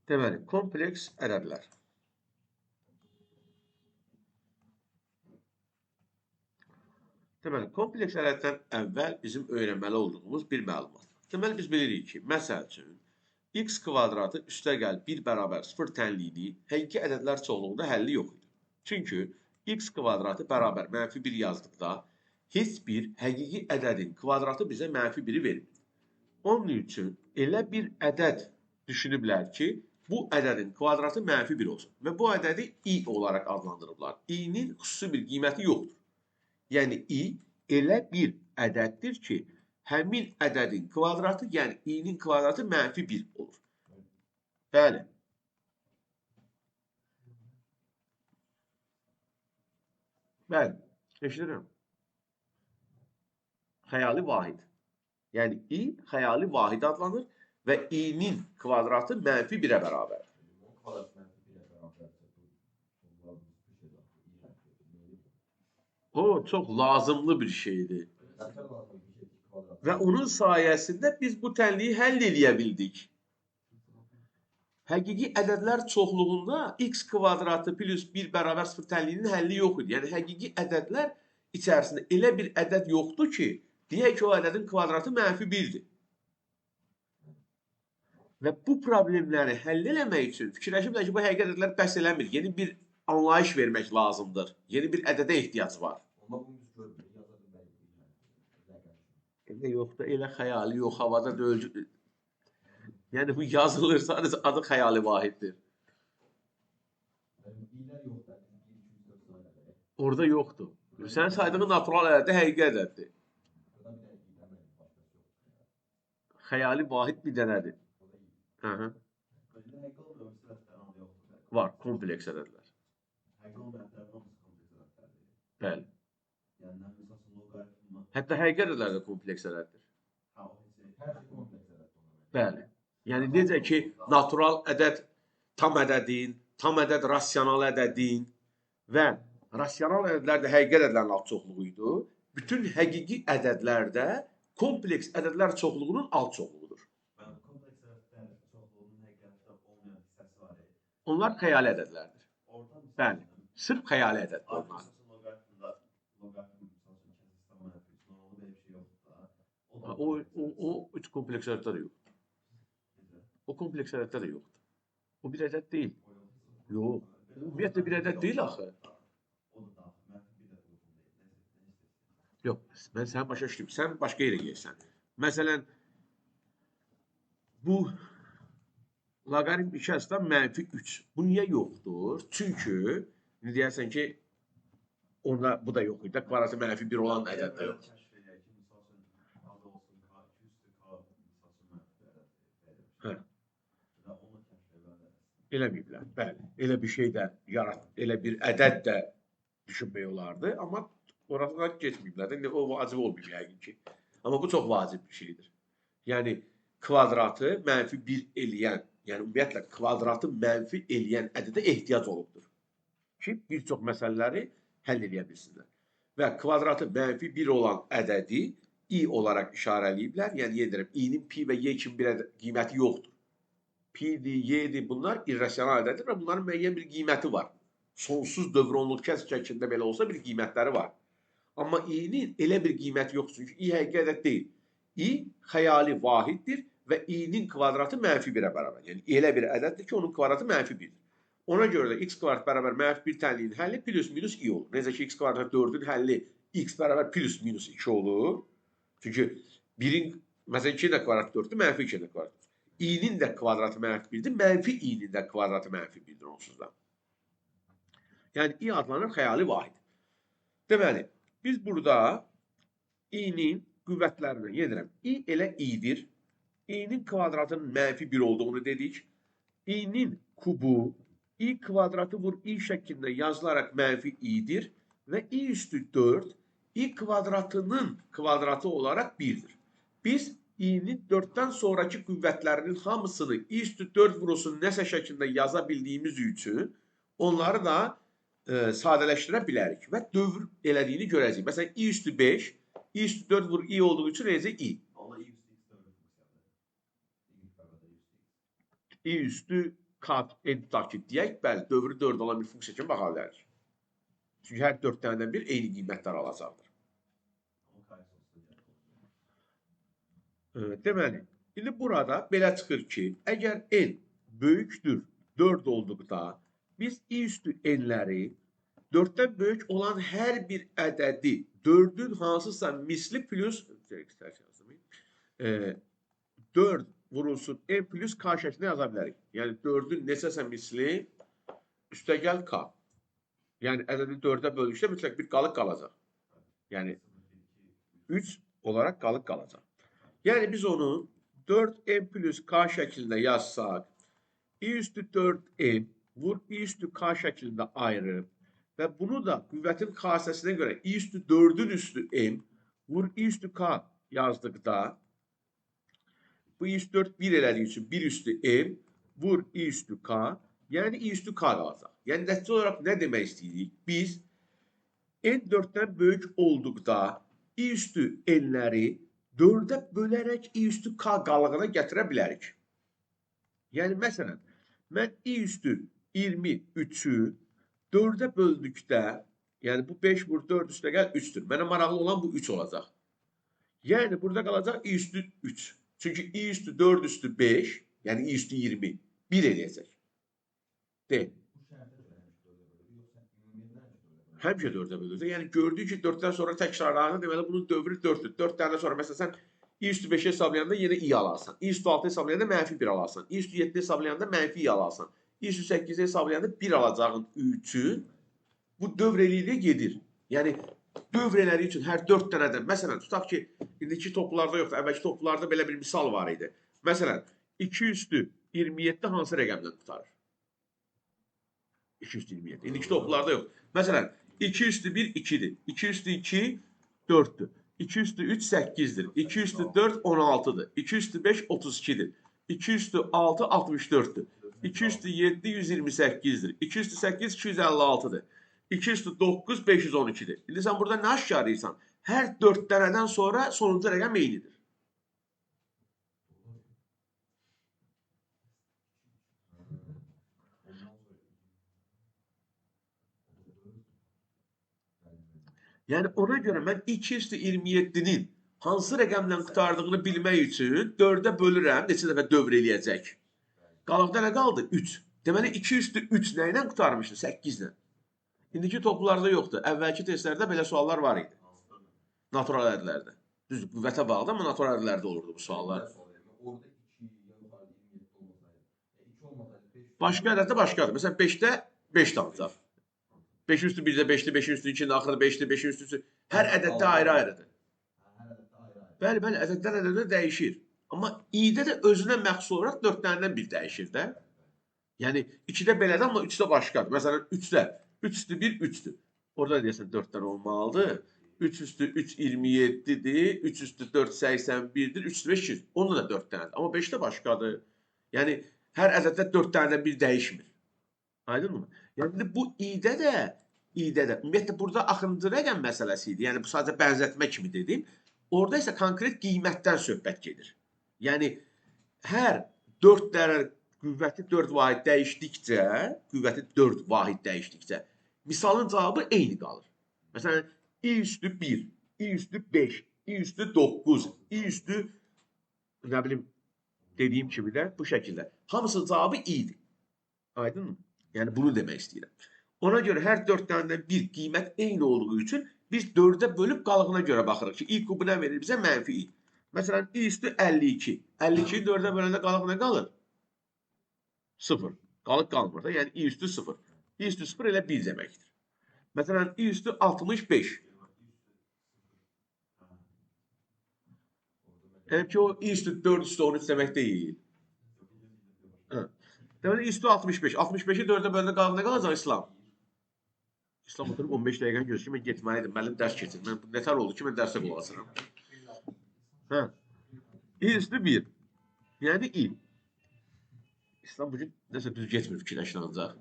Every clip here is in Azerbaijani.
Deməli, kompleks ədədlər. Deməli, kompleks ədəddən əvvəl bizim öyrənməli olduğumuz bir məlumat. Deməli, biz bilirik ki, məsəl üçün, x kvadratı üstə gəl 1 bərabər 0 tənliyini həqiqi ədədlər çoxluğunda həlli yox idi. Çünki x kvadratı bərabər mənfi 1 yazdıqda heç bir həqiqi ədədin kvadratı bizə mənfi 1-i vermir. Onun üçün elə bir ədəd düşünüblər ki, bu ədədin kvadratı mənfi 1 olsun və bu ədədi i olaraq adlandırıblar. İ-nin xüsusi bir qiyməti yoxdur. Yəni i elə bir ədəddir ki, həmin ədədin kvadratı, yəni i-nin kvadratı mənfi 1 olur. Bəli. Bəli, eşidirəm. Xəyali vahid. Yəni i xəyali vahid adlanır və i-nin kvadratı mənfi 1-ə bərabərdir. O, çox lazımlı bir şeydir. Və onun sayəsində biz bu tənliyi həll eləyə bildik. Həqiqi ədədlər çoxluğunda x kvadratı plus 1 bərabər 0 tənliyinin həlli yox idi. Yəni, həqiqi ədədlər içərisində elə bir ədəd yoxdur ki, deyək ki, o ədədin kvadratı mənfi 1-dir. Və bu problemləri həll eləmək üçün fikirləşiblər ki, bu həqiqi ədədlər bəs eləmir. Yeni bir anlayış vermək lazımdır. Yeni bir ədədə ehtiyac var. Elə yox da, elə xəyali yox, havada deyil. Yəni, bu yazılır, sadəcə adı xəyali vahiddir. Orada yoxdur. Sənin saydığın natural ədəddə həqiqi ədəddir. Xəyali vahid bir dənədir. Var, kompleks ədədlər. Bəli. Hətta həqiqi ədədlər də kompleks ədəddir. Bəli. Yəni, necə ki, natural ədəd tam ədədin, tam ədəd rasional ədədin və rasional ədədlər də həqiqi ədədlərin alt çoxluğu idi. Bütün həqiqi ədədlər də kompleks ədədlər çoxluğunun alt çoxluğudur. Onlar xəyali ədədlərdir. Bəli. Sırf xəyali ədəddir onlar. O üç kompleks ədəddə də yoxdur. O kompleks ədəddə də yoxdur. O bir ədəd deyil. Yox. Ümumiyyətlə bir ədəd deyil axı. Yox, mən səni başa düşdüm. Sən başqa yerə gəlsən. Məsələn, bu loqaritm 2 əsasdan mənfi 3. Bu niyə yoxdur? Çünki, indi deyərsən ki, onda bu da yox idi. Kvadratı mənfi 1 olan ədəd də yoxdur. Hə. Eləməyiblər. Bəli. Elə bir şey də yarat, elə bir ədəd də düşünmək olardı, amma orasına getməyiblər. İndi o vacib olmayıb yəqin ki. Amma bu çox vacib bir şeydir. Yəni, kvadratı mənfi 1 eləyən, yəni ümumiyyətlə kvadratı mənfi eləyən ədədə ehtiyac olubdur ki, bir çox məsələləri həll eləyə bilsinlər. Və kvadratı mənfi 1 olan ədədi i olaraq işarələyiblər. Yəni, yenə deyirəm, i-nin pi və y kimi bir qiyməti yoxdur. Pi-dir, y-dir, bunlar irrasional ədəddir və bunların müəyyən bir qiyməti var. Sonsuz dövronluq kəs şəklində belə olsa bir qiymətləri var. Amma i-nin elə bir qiyməti yoxdur. Çünki i həqiqi ədəd deyil. I xəyali vahiddir və i-nin kvadratı mənfi 1-ə bərabər. Yəni, elə bir ədəddir ki, onun kvadratı mənfi 1-dir. Ona görə də x kvadrat bərabər mənfi 1 tənliyinin həlli plus minus i olur. Necə ki, x kvadrat 4-ün həlli x bərabər plus minus 2 olur. Çünki 1-in, məsələn, 2-nin də kvadratı 4-dür, mənfi 2-nin də kvadratı. İ-nin də kvadratı mənfi 1-dir, mənfi i-nin də kvadratı mənfi 1-dir onsuz da. Yəni, i adlanır xəyali vahid. Deməli, biz burada i-nin qüvvətlərini, yenə deyirəm, i elə i-dir. İ-nin kvadratının mənfi 1 olduğunu dedik. İ-nin kubu, i kvadratı vur i şəklində yazılaraq mənfi i-dir və i üstü 4, i kvadratının kvadratı olaraq 1-dir. Biz i-nin 4-dən sonraki qüvvətlərinin hamısını i üstü 4 vurulsun nəsə şəklində yaza bildiyimiz üçün onları da sadələşdirə bilərik və dövr elədiyini görəcəyik. Məsələn, i üstü 5, i üstü 4 vur i olduğu üçün eləyəcək i. i üstü K, N tutaq ki, deyək, bəli, dövrü 4 olan bir funksiya kimi baxa bilərik. Çünki hər 4 dənədən bir eyni qiymətlər alacaqdır. Deməli, indi burada belə çıxır ki, əgər N böyükdür 4 olduqda, biz i üstü N-ləri 4-dən böyük olan hər bir ədədi 4-ün hansısa misli plus 4 vurulsun N plus K şəklində yaza bilərik. Yəni 4-ün neçəsə misli üstəgəl K. Yəni ədədi 4-ə böldükdə mütləq bir qalıq qalacaq. Yəni 3 olaraq qalıq qalacaq. Yəni biz onu 4M plus K şəklində yazsaq, i üstü 4M vur i üstü K şəklində ayırıb və bunu da qüvvətin xassəsinə görə i üstü 4-ün üstü M vur i üstü K yazdıqda, bu i üstü 4 1 elədiyi üçün 1 üstü M vur i üstü K, yəni i üstü K qalacaq. Yəni nəticə olaraq nə demək istəyirik? Biz N 4-dən böyük olduqda i üstü N-ləri 4-ə bölərək i üstü K qalığına gətirə bilərik. Yəni məsələn, mən i üstü 23-ü 4-ə böldükdə, yəni bu 5 vur 4 üstə gəl 3-dür. Mənə maraqlı olan bu 3 olacaq. Yəni burada qalacaq i üstü 3. Çünki i üstü 4 üstü 5, yəni i üstü 20, 1 eləyəcək. D. Həmişə 4-ə bölürsə. Yəni gördük ki, 4-dən sonra təkrarlanır, deməli bunun dövrü 4-dür. 4 dənə sonra məsələn sən i üstü 5-i hesablayanda yenə i alarsan. I üstü 6 hesablayanda mənfi 1 alarsan. I üstü 7 hesablayanda mənfi i alarsan. I üstü 8-i hesablayanda 1 alacağın üçün bu dövr eləyir gedir. Yəni dövr elədiyi üçün hər 4 dənədən, məsələn tutaq ki, indiki toplarda yoxdur, əvvəlki toplarda belə bir misal var idi. Məsələn, 2 üstü 27 hansı rəqəmdən qurtarır? 2 üstü 27. İndiki toplarda yox. Məsələn, 2 üstü 1 2-dir. 2 üstü 2 4-dür. 2 üstü 3 8-dir. 2 üstü 4 16-dır. 2 üstü 5 32-dir. 2 üstü 6 64-dür. 2 üstü 7 128-dir. 2 üstü 8 256-dır. 2 üstü 9 512-dir. İndi sən burada nə aşkarlayırsan? Hər 4 dənədən sonra sonuncu rəqəm eynidir. Yəni ona görə mən 2 üstü 27-nin hansı rəqəmlə qurtardığını bilmək üçün 4-ə bölürəm, neçə dəfə dövr eləyəcək. Qalıqda nə qaldı? 3. Deməli 2 üstü 3 nə ilə qurtarmışdı? 8 ilə. İndiki toplarda yoxdur. Əvvəlki testlərdə belə suallar var idi. Natural ədədlərdə. Düzdür, qüvvətə bağlı, amma natural ədədlərdə olurdu bu suallar. Başqa ədəddə başqadır. Məsələn, 5-də 5 ancaq. 5 üstü 1-də 5-dir, 5 üstü 2-də axırda 5-dir, 5 üstü 3-dür. Hər ədəddə ayrı-ayrıdır. Bəli, bəli, ədəddən ədədə dəyişir. Amma i-də də özünə məxsus olaraq 4 dənədən bir dəyişir də. Yəni 2-də belədir, amma 3-də başqadır. Məsələn, 3-də 3 üstü 1 3-dür. Orada deyəsən 4 dənə olmalıdır. 3 üstü 3 27-dir, 3 üstü 4 81-dir, 3 üstü 5 200. Onda da 4 dənədir. Amma 5-də başqadır. Yəni hər ədəddə 4 dənədən bir dəyişmir. Aydınmı? Yəni bu i-də də, ümumiyyətlə burada axırıncı rəqəm məsələsi idi. Yəni bu sadəcə bənzətmə kimi dedim. Orada isə konkret qiymətdən söhbət gedir. Yəni hər 4 dənə qüvvəti 4 vahid dəyişdikcə, misalın cavabı eyni qalır. Məsələn, i üstü 1, i üstü 5, i üstü 9, i üstü nə bilim dediyim kimi də bu şəkildə. Hamısının cavabı i-dir. Aydınmı? Yəni bunu demək istəyirəm. Ona görə hər 4 dənədən bir qiymət eyni olduğu üçün biz 4-ə bölüb qalığına görə baxırıq ki, i kubu nə verir bizə? Mənfi i. Məsələn, i üstü 52. 52-ni 4-ə böləndə qalıq nə qalır? 0. Qalıq qalmır da. Yəni i üstü 0. I üstü 0 elə 1 deməkdir. Məsələn, i üstü 65. Yəni ki, o i üstü 4 üstü 13 demək deyil. Hə. Deməli, i üstü 65. 65-i 4-ə böləndə qalıq nə qalacaq İslam? İslam oturub 15 dəqiqəni gözləyir ki, mən getməliydim, müəllim dərs keçir. Mən nətər oldu ki, mən dərsə qulaq asıram. Hə. İ üstü 1. Yəni i. İslam bugün nəsə düz getmir fikirləşin ancaq.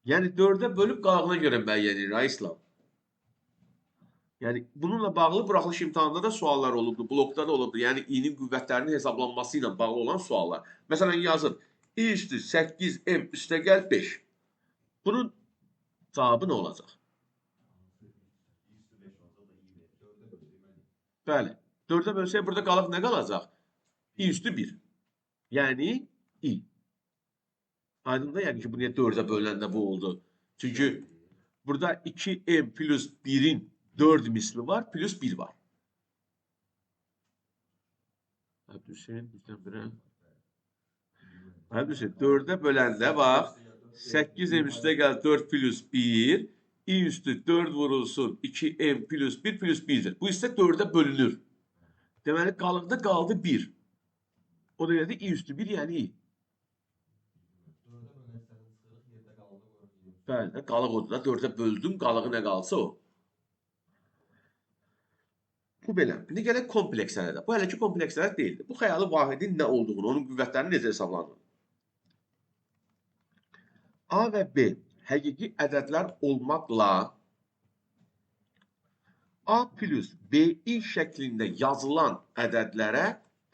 Yəni 4-ə bölüb qalığına görə müəyyən edir, ay İslam. Yəni, bununla bağlı buraxılış imtahanında da suallar olubdur, blokda da olubdur. Yəni, i-nin qüvvətlərinin hesablanması ilə bağlı olan suallar. Məsələn, yazır, i üstü 8m üstəgəl 5. Bunun cavabı nə olacaq? Bəli, 4-ə bölsək, burada qalıq nə qalacaq? I üstü 1. Yəni, i. Aydın da, yəni ki, bu niyə 4-ə bölünəndə bu oldu? Çünki burada 2m plus 1-in 4 misli var, plus 1 var. Əbdülhüseyn, birdən-birə. Əbdülhüseyn, 4-ə böləndə bax, 8m üstə gəl 4 plus 1, i üstü 4 vurulsun 2m plus 1 plus 1-dir. Bu hissə 4-ə bölünür. Deməli, qalıqda qaldı 1. O da elədir, i üstü 1, yəni i. Bəli, qalıq odur da, 4-ə böldüm, qalığı nə qalsa o. Bu belə. İndi gələk kompleks ədədə. Bu hələ ki kompleks ədəd deyildi. Bu xəyali vahidin nə olduğunu, onun qüvvətlərini necə hesablandığını. A və B həqiqi ədədlər olmaqla A plus BI şəklində yazılan ədədlərə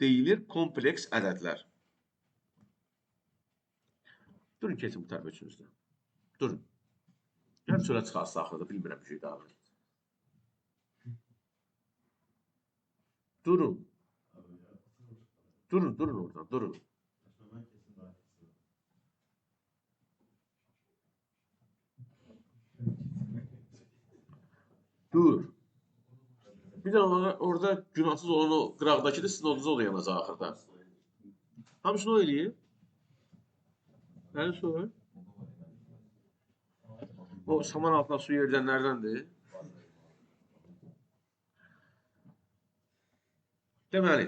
deyilir kompleks ədədlər. Durun, keçin bu tərəfə üçünüzdə. Durun. Gəlin çölə çıxarsa axırda, bilmirəm bir şey daha. Durun. Durun, durun oradan, durun. Dur. Bir də orada günahsız olan o qıraqdakı da sizin odunuza o da yanacaq axırda. Hamısını o eləyir. Nədir su? O saman altına su yerdənlərdəndir. Deməli,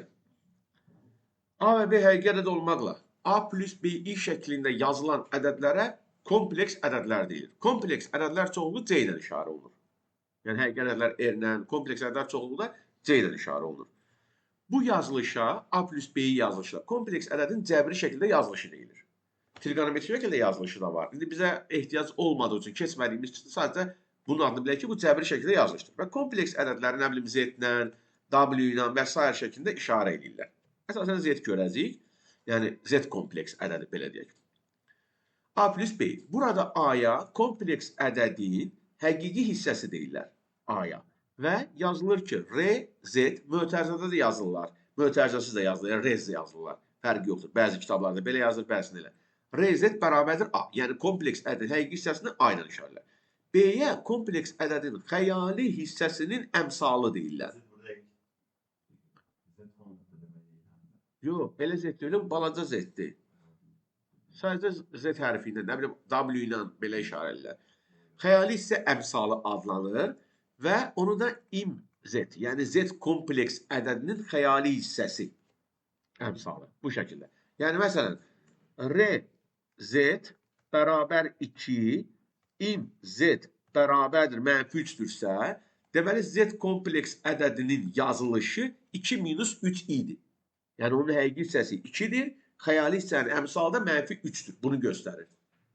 A və B həqiqi ədəd olmaqla A plus BI şəklində yazılan ədədlərə kompleks ədədlər deyilir. Kompleks ədədlər çoxluğu C ilə işarə olunur. Yəni, həqiqi ədədlər R ilə, kompleks ədədlər çoxluğu da C ilə işarə olunur. Bu yazılışa, A plus BI yazılışına kompleks ədədin cəbri şəkildə yazılışı deyilir. Trigonometrik şəkildə yazılışı da var. İndi bizə ehtiyac olmadığı üçün, keçmədiyimiz üçün sadəcə bunun adını bilək ki, bu cəbri şəkildə yazılışdır. Və kompleks ədədləri, nə bilim, Z ilə, W ilə və s. şəklində işarə edirlər. Əsasən Z görəcəyik. Yəni, Z kompleks ədədi, belə deyək. A plus B. Burada A-ya kompleks ədədin həqiqi hissəsi deyirlər. A-ya. Və yazılır ki, R, Z mötərizədə də yazılırlar. Mötərizəsiz də yazılır, yəni R, Z yazılırlar. Fərqi yoxdur. Bəzi kitablarda belə yazılır, bəzisində elə. R, Z bərabərdir A. Yəni, kompleks ədədin həqiqi hissəsini A ilə işarə edirlər. B-yə kompleks ədədin xəyali hissəsinin əmsalı deyirlər. Yox, belə Z deyil, bu balaca Z-dir. Sadəcə Z hərfi ilə, nə bilim, W ilə belə işarə edirlər. Xəyali hissə əmsalı adlanır və onu da im Z, yəni Z kompleks ədədinin xəyali hissəsi əmsalı, bu şəkildə. Yəni, məsələn, R, Z bərabər 2, im Z bərabərdir, mənfi 3-dürsə, deməli, Z kompleks ədədinin yazılışı 2 minus 3 idi. Yəni, onun həqiqi hissəsi 2-dir, xəyali hissənin əmsalı da mənfi 3-dür. Bunu göstərir.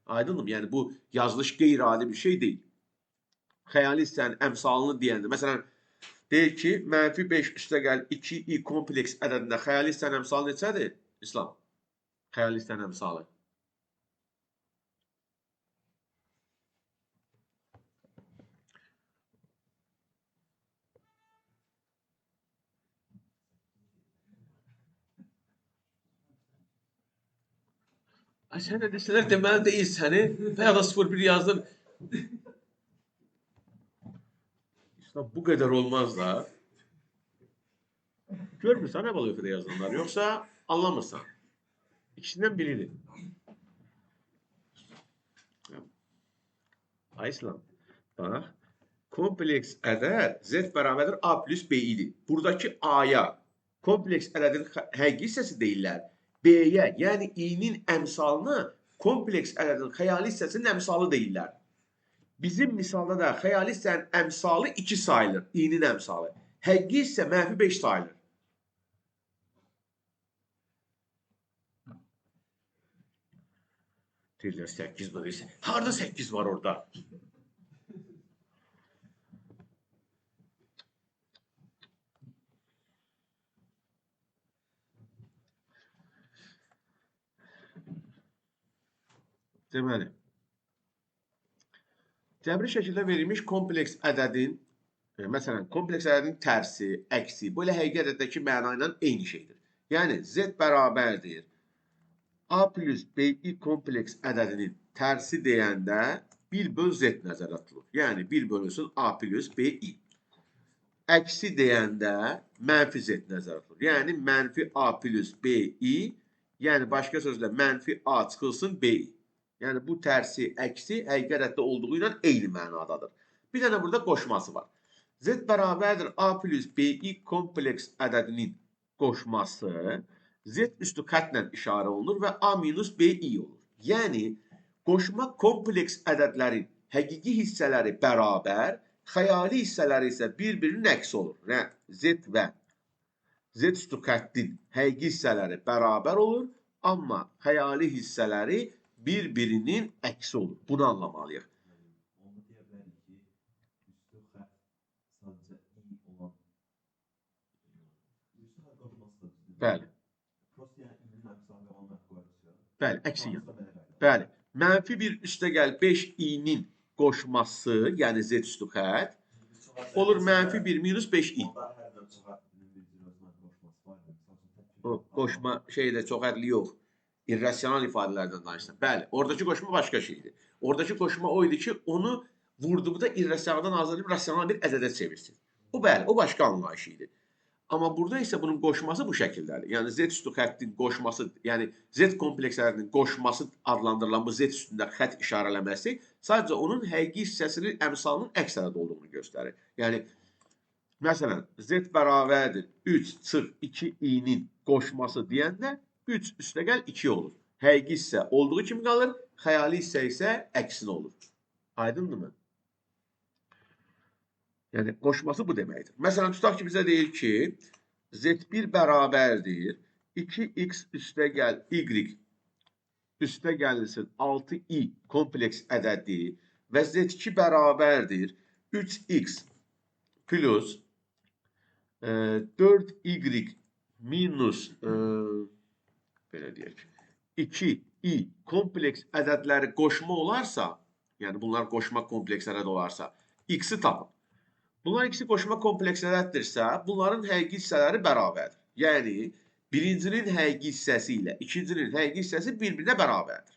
Aydındır mı? Yəni, bu yazılış qeyri-adi bir şey deyil. Xəyali hissənin əmsalını deyəndə, məsələn, deyir ki, mənfi 5 üstəgəl 2i kompleks ədədində xəyali hissənin əmsalı neçədir? İslam, xəyali hissənin əmsalı. Ay, sən də desələr, deməli deyil səni. Və ya da 0-1 yazdın. İslam, bu qədər olmaz da. Görmürsən, nə balıyı yazanlar, yoxsa anlamırsan. İkisindən biridir. Ay İslam, bax, kompleks ədəd Z bərabərdir A plus B idi. Buradakı A-ya kompleks ədədin həqiqi hissəsi deyirlər. B-yə, yəni i-nin əmsalına kompleks ədədin xəyali hissəsinin əmsalı deyirlər. Bizim misalda da xəyali hissənin əmsalı 2 sayılır, i-nin əmsalı. Həqiqi hissə mənfi 5 sayılır. Deyirlər 8 var. Harada 8 var orada? Deməli, cəbri şəkildə verilmiş kompleks ədədin, məsələn, kompleks ədədin tərsi, əksi, bu elə həqiqi ədəddəki məna ilə eyni şeydir. Yəni, Z bərabərdir A plus BI kompleks ədədinin tərsi deyəndə 1 böl Z nəzərdə tutulur. Yəni, 1 bölünsün A plus BI. Əksi deyəndə mənfi Z nəzərdə tutulur. Yəni, mənfi A plus BI, yəni başqa sözlə mənfi A çıxılsın BI. Yəni, bu tərsi, əksi həqiqi ədəddə olduğu ilə eyni mənadadır. Bir dənə burada qoşması var. Z bərabərdir A plus BI kompleks ədədinin qoşması Z üstü xətlə işarə olunur və A minus BI olur. Yəni, qoşma kompleks ədədlərin həqiqi hissələri bərabər, xəyali hissələri isə bir-birinin əksi olur. Yəni, Z və Z üstü xəttin həqiqi hissələri bərabər olur, amma xəyali hissələri bir-birinin əksi olur. Bunu anlamalıyıq. Onu deyə bilərik ki, üstü xətt sadəcə i olan üstü xətt qoşması da düzdür. Bəli. Prosta yəni i-nin əmsalını qabağına mənfi qoyarıq. Bəli, əksi yəni. Hansısa belə qayda. Bəli. Mənfi 1 üstə gəl 5i-nin qoşması, yəni Z üstü xətt olur mənfi 1 minus 5i. Onda hər növ çox hədlinin bir cür öz mənfi qoşması var. Məsəl üçün tək O qoşma şeydə çox hədli yox. İrrasional ifadələrdən danışsın. Bəli, oradakı qoşma başqa şeydir. Oradakı qoşma o idi ki, onu vurduqda irrasionaldan azad edib rasional bir ədədə çevirsin. O bəli, o başqa anlayış idi. Amma burada isə bunun qoşması bu şəkildədir. Yəni Z üstü xəttin qoşması, yəni Z kompleks ədədinin qoşması adlandırılan bu Z üstündə xətt işarələməsi sadəcə onun həqiqi hissəsinin əmsalının əks ədəd olduğunu göstərir. Yəni məsələn, Z bərabərdir 3 çıx 2i-nin qoşması deyəndə 3 üstəgəl 2 olur. Həqiqi hissə olduğu kimi qalır, xəyali hissə isə əksinə olur. Aydındırmı? Yəni, qoşması bu deməkdir. Məsələn, tutaq ki, bizə deyir ki, Z1 bərabərdir 2x üstəgəl y üstəgəlinsin 6i kompleks ədədi və Z2 bərabərdir 3x plus 4y minus belə deyək, 2i kompleks ədədləri qoşma olarsa, yəni bunlar qoşma kompleks ədəd olarsa, x-i tapın. Bunlar ikisi qoşma kompleks ədəddirsə, bunların həqiqi hissələri bərabərdir. Yəni, birincinin həqiqi hissəsi ilə ikincinin həqiqi hissəsi bir-birinə bərabərdir.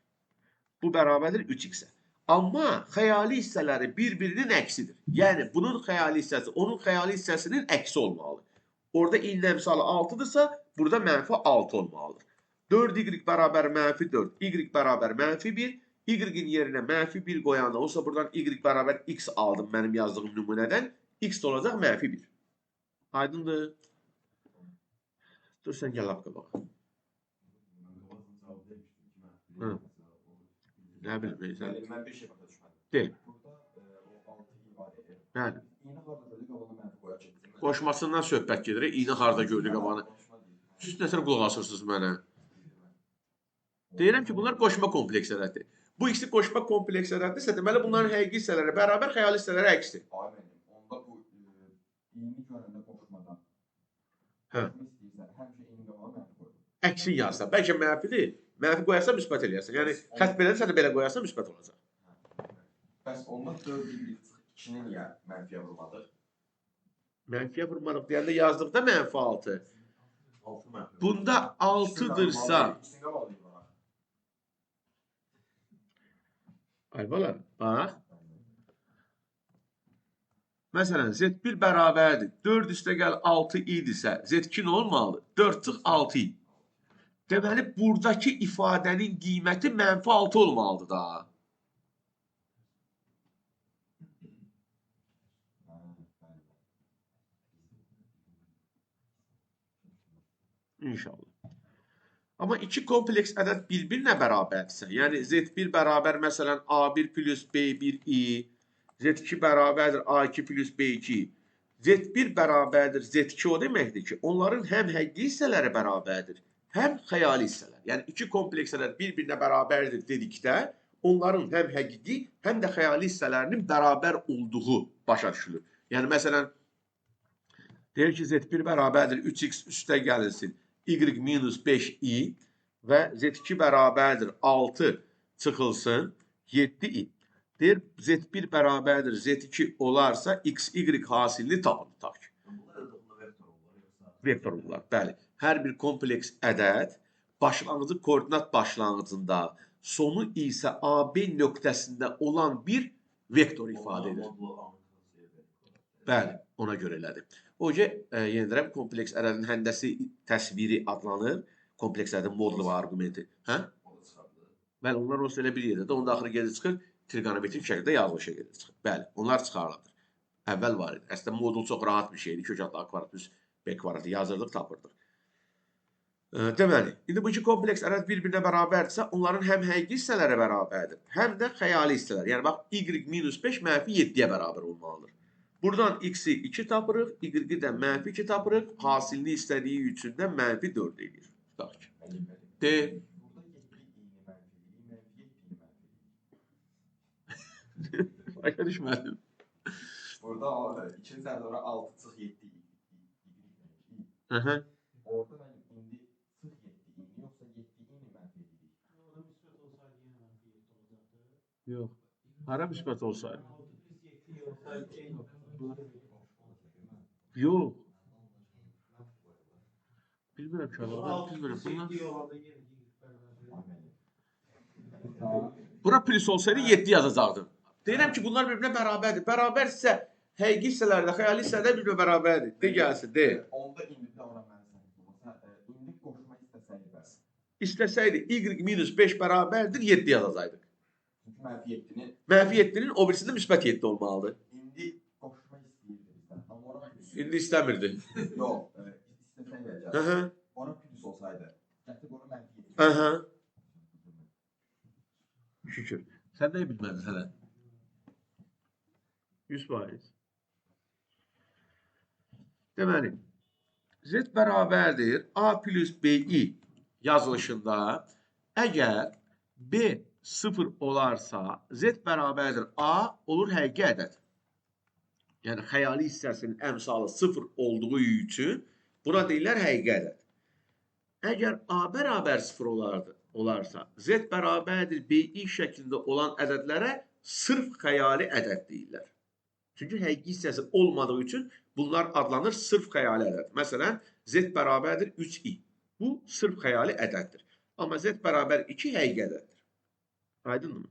Bu bərabərdir 3x-ə. Amma xəyali hissələri bir-birinin əksidir. Yəni, bunun xəyali hissəsi onun xəyali hissəsinin əksi olmalıdır. Orada i-nin əmsalı 6-dırsa, burada mənfi 6 olmalıdır. 4y bərabər mənfi 4, y bərabər mənfi 1, y-in yerinə mənfi 1 qoyanda, olsa buradan y bərabər x aldım mənim yazdığım nümunədən, x də olacaq mənfi 1. Aydındır? Dur, sən gəl lap qabağa. Hı. Nə bilim, sən... Mən bir şey başa düşmədim. De. Burada o 6i var. Bəli. İni harda gördük, qabağına mənfi qoyaq ki. Qoşmasından söhbət gedir. İni harda gördük qabağına. Siz nətər qulaq asırsınız mənə? Deyirəm ki, bunlar qoşma kompleks ədəddir. Bu ikisi qoşma kompleks ədəddirsə, deməli bunların həqiqi hissələri bərabər, xəyali hissələri əksdir. Ay müəllim, onda bu i-ni görəndə qoşmadan Hə. istəyirsən, həmişə i-nin qabağına mənfi qoyulur. Əksini yazsan, bəlkə mənfidir. Mənfi qoyarsan müsbət eləyərsən. Yəni xətt belədirsə də belə qoyarsan müsbət olacaq. Bəs onda 4y 2-ni niyə mənfiyə vurmadıq? Mənfiyə vurmadıq deyəndə yazdıqda mənfi 6. 6 mənfi. Bunda 6-dırsa, İkisini qabağına vuraq. Ay bala, bax. Məsələn, Z1 bərabərdir. 4 üstəgəl 6 idisə, Z2 nə olmalıdır? 4 çıx 6 i. Deməli, buradakı ifadənin qiyməti mənfi 6 olmalıdır da. İnşallah. Amma iki kompleks ədəd bir-birinə bərabərdirsə, yəni Z1 bərabər məsələn A1 plus B1i, Z2 bərabərdir A2 plus B2. Z1 bərabərdir Z2 o deməkdir ki, onların həm həqiqi hissələri bərabərdir, həm xəyali hissələr. Yəni iki kompleks ədəd bir-birinə bərabərdir dedikdə, onların həm həqiqi, həm də xəyali hissələrinin bərabər olduğu başa düşülür. Yəni məsələn, deyir ki, Z1 bərabərdir 3x üstə gəlinsin, y minus 5i və Z2 bərabərdir 6 Çıxılsın 7i. Deyir, Z1 bərabərdir Z2 olarsa, x, y hasilini tapın, tutaq ki. Vektor olurlar, bəli. Hər bir kompleks ədəd başlanğıcı koordinat başlanğıcında, sonu isə AB nöqtəsində olan bir vektor ifadə edir. Bəli, ona görə elədir. O ki, yenə deyirəm, kompleks ədədin həndəsi təsviri adlanır. Kompleks ədədin modulu və arqumenti. Hə? Bəli, onlar olsa elə bir yerdədir. Onda axırı gedir çıxır, trigonometrik şəkildə yazılışa gedir çıxır. Bəli, onlar çıxarılır. Əvvəl var idi. Əslində, modul çox rahat bir şeydir. Kök adlı A kvadrat plus B kvadratı yazırdıq, tapırdıq. Deməli, indi bu iki kompleks ədəd bir-birinə bərabərdirsə, onların həm həqiqi hissələri bərabərdir, həm də xəyali hissələr. Yəni, bax, y minus 5 mənfi 7-yə bərabər olmalıdır. Buradan x-i 2 tapırıq, y-i də mənfi 2 tapırıq, hasilini istədiyi üçün də mənfi 4 eləyir. Tutaq ki. D. Başa düşmədim. Burada 2-ci sənə 6 çıx 7 y. Orada mənim indi çıx 7 i-ni yoxsa 7 i-ni mənfi edirik? Orada müsbət olsaydı yenə mənfi 7 olacaqdı. Yox. Hara müsbət olsaydı? 6 plus 7 olsaydı eyni. Yox. Bilmirəm ki, bilmirəm. Bura plus olsaydı 7 yazacaqdım. Deyirəm ki, bunlar bir-birinə bərabərdir. Bərabərsə həqiqi hissələr də, xəyali hissələr bir-birinə bərabərdir. De gəlsin, de. Onda indi də ora mən səhv. İndi qoşma istəsəydi bəs. İstəsəydi y minus 5 bərabərdir, 7 yazacaktıq. Çünki mənfi 7-ni... Mənfi 7-nin o birisində müsbət 7 olmalıdır. İndi qoşma istəyirdi bizdən. Amma ora plus... İndi istəmirdi. Yox, istəsəydi. Ora plus olsaydı, gətirib ora mənfi 7. Şükür. Sən nəyi bilmədin hələ? 100%. Deməli, Z bərabərdir A plus BI yazılışında əgər B 0 olarsa, Z bərabərdir A olur həqiqi ədəd. Yəni, xəyali hissəsinin əmsalı 0 olduğu üçün buna deyirlər həqiqi ədəd. Əgər A bərabər 0 olarsa, Z bərabərdir BI şəklində olan ədədlərə sırf xəyali ədəd deyirlər. Çünki həqiqi hissəsi olmadığı üçün bunlar adlanır sırf xəyali ədəd. Məsələn, Z bərabərdir 3i. Bu, sırf xəyali ədəddir. Amma Z bərabər 2 həqiqi ədəddir. Aydınmı?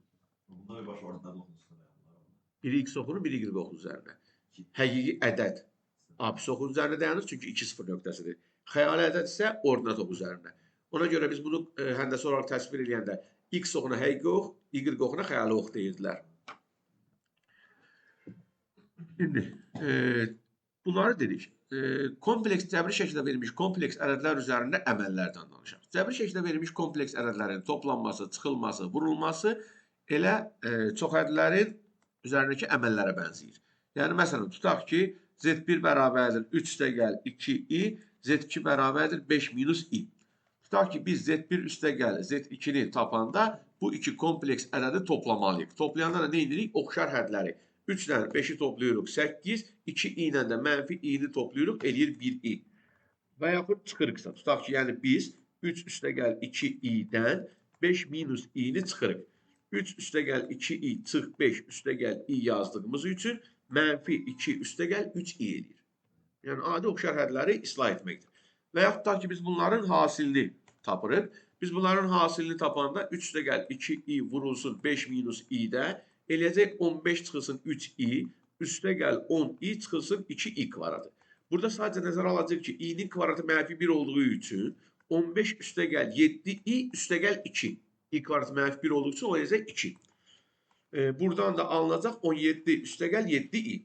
Bunda bir baş ordinat oxunun üzərində. Biri x oxunur, biri y oxunun üzərində. Həqiqi ədəd abs oxunun üzərində dayanır, çünki 2 0 nöqtəsidir. Xəyali ədəd isə ordinat oxu üzərində. Ona görə biz bunu həndəsi olaraq təsvir eləyəndə x oxuna həqiqi ox, y oxuna xəyali ox deyirdilər. İndi, bunları dedik. Kompleks, cəbri şəkildə verilmiş kompleks ədədlər üzərində əməllərdən danışaq. Cəbri şəkildə verilmiş kompleks ədədlərin toplanması, çıxılması, vurulması elə çox ədədlərin üzərindəki əməllərə bənzəyir. Yəni, məsələn, tutaq ki, Z1 bərabərdir 3 + 2i, Z2 bərabərdir 5 - i. Tutaq ki, biz Z1 üstəgəl Z2-ni tapanda bu iki kompleks ədədi toplamalıyıq. Toplayanda da nə edirik? Oxşar hədləri. 3 ilə 5-i toplayırıq 8, 2 i ilə də mənfi i-ni toplayırıq, eləyir 1 i. Və yaxud çıxırıqsa, tutaq ki, yəni biz 3 üstəgəl 2 i-dən 5 minus i-ni çıxırıq. 3 üstəgəl 2 i çıx 5 üstəgəl i yazdığımız üçün mənfi 2 üstəgəl 3 i eləyir. Yəni, adi oxşar hədləri islah etməkdir. Və yaxud tutaq ki, biz bunların hasilini tapırıq. Biz bunların hasilini tapanda 3 üstəgəl 2 i vurulsun 5 minus i-də eləyəcək 15 çıxılsın 3i, üstəgəl 10i çıxılsın 2i kvadratı. Burada sadəcə nəzərə alacaq ki, i-nin kvadratı mənfi 1 olduğu üçün 15 üstəgəl 7i üstəgəl 2. İ kvadratı mənfi 1 olduğu üçün o eləyəcək 2. Buradan da alınacaq 17 üstəgəl 7i.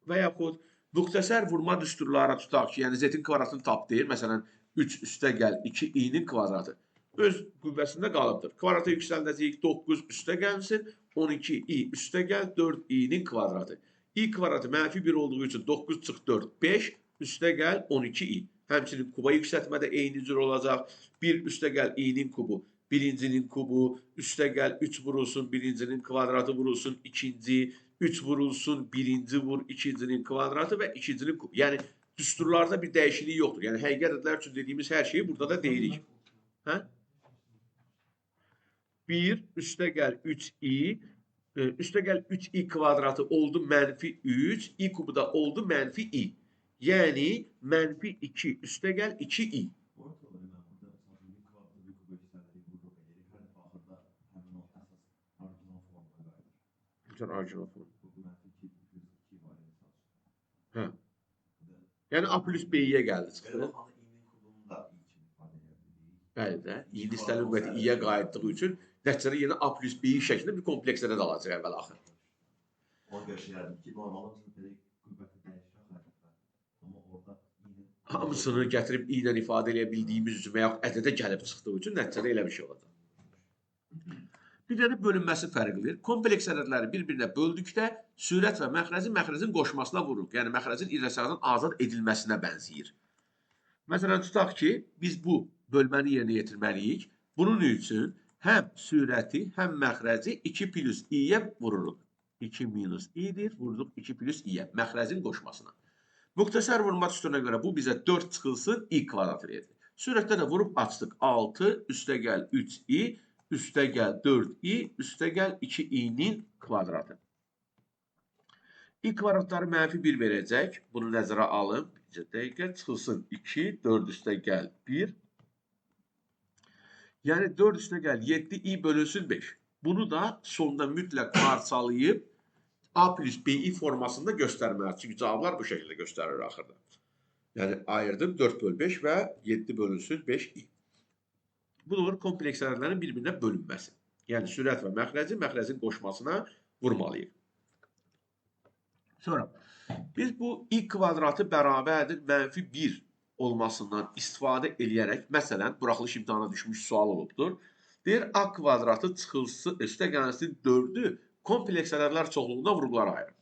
Və yaxud müxtəsər vurma düsturlara tutaq ki, yəni z-in kvadratını tap deyir. Məsələn, 3 üstəgəl 2i-nin kvadratı. Öz qüvvəsində qalıbdır. Kvadrata yüksəldəcəyik 9 üstəgəlsin, 12i üstəgəl 4i-nin kvadratı. İ kvadratı mənfi 1 olduğu üçün 9 çıx 4, 5 üstəgəl 12i. Həmçinin kuba yüksəltmədə eyni cür olacaq. 1 üstəgəl i-nin kubu, birincinin kubu, üstəgəl 3 vurulsun, birincinin kvadratı vurulsun, ikinci, 3 vurulsun, birinci vur, ikincinin kvadratı və ikincinin kubu. Yəni, düsturlarda bir dəyişiklik yoxdur. Yəni, həqiqi ədədlər üçün dediyimiz hər şeyi burada da deyirik. Hə? 1 üstə gəl 3i, üstə gəl 3i kvadratı oldu mənfi 3, i kubu da oldu mənfi i. Yəni, mənfi 2 üstə gəl 2i. Bütün orijinal forma. Hə. Yəni, A plus B-yə gəldi, çıxdı. Bəli də, i-nin istənilən qüvvəti i-yə qayıtdığı üçün nəticədə yenə A plus B-i şəklində bir kompleks ədəd alacaq əvvəl axır. Ona görə şey gəldim ki, normalda belə qüvvəti dəyişir xərclər. Amma orada i-nin hamısını gətirib i ilə ifadə eləyə bildiyimiz üçün və yaxud ədədə gəlib çıxdığı üçün nəticədə elə bir şey olacaq. Bir dənə bölünməsi fərqlidir. Kompleks ədədləri bir-birinə böldükdə sürət və məxrəzi məxrəzin qoşmasına vururuq. Yəni, məxrəzin irrasionaldan azad edilməsinə bənzəyir. Məsələn, tutaq ki, biz bu bölməni yerinə yetirməliyik. Bunun üçün həm sürəti, həm məxrəzi 2 plus i-yə vururuq. 2 minus i-dir, vururuq 2 plus i-yə, məxrəzin qoşmasına. Müxtəsər vurma düsturuna görə bu bizə 4 çıxılsın, i kvadratı verir. Sürətdə də vurub açdıq. 6, üstə gəl 3i, üstə gəl 4i, üstə gəl 2i-nin kvadratı. İ kvadratları mənfi 1 verəcək. Bunu nəzərə alın. Bir dəqiqə çıxılsın 2, 4 üstə gəl 1. Yəni 4 üstə gəl 7i bölünsün 5. Bunu da sonda mütləq parçalayıb A plus BI formasında göstərməli. Çünki cavablar bu şəkildə göstərir axırda. Yəni ayırdım 4 böl 5 və 7 bölünsün 5i. Bu da olur kompleks ədədlərin bir-birinə bölünməsi. Yəni sürət və məxrəzi məxrəzin qoşmasına vurmalıyıq. Sonra biz bu i kvadratı bərabərdir mənfi 1 olmasından istifadə eləyərək, məsələn, buraxılış imtahana düşmüş sual olubdur. Deyir, a kvadratı çıxılsın, üstə gəlsin 4-ü kompleks ədədlər çoxluğuna vurğulara ayırır.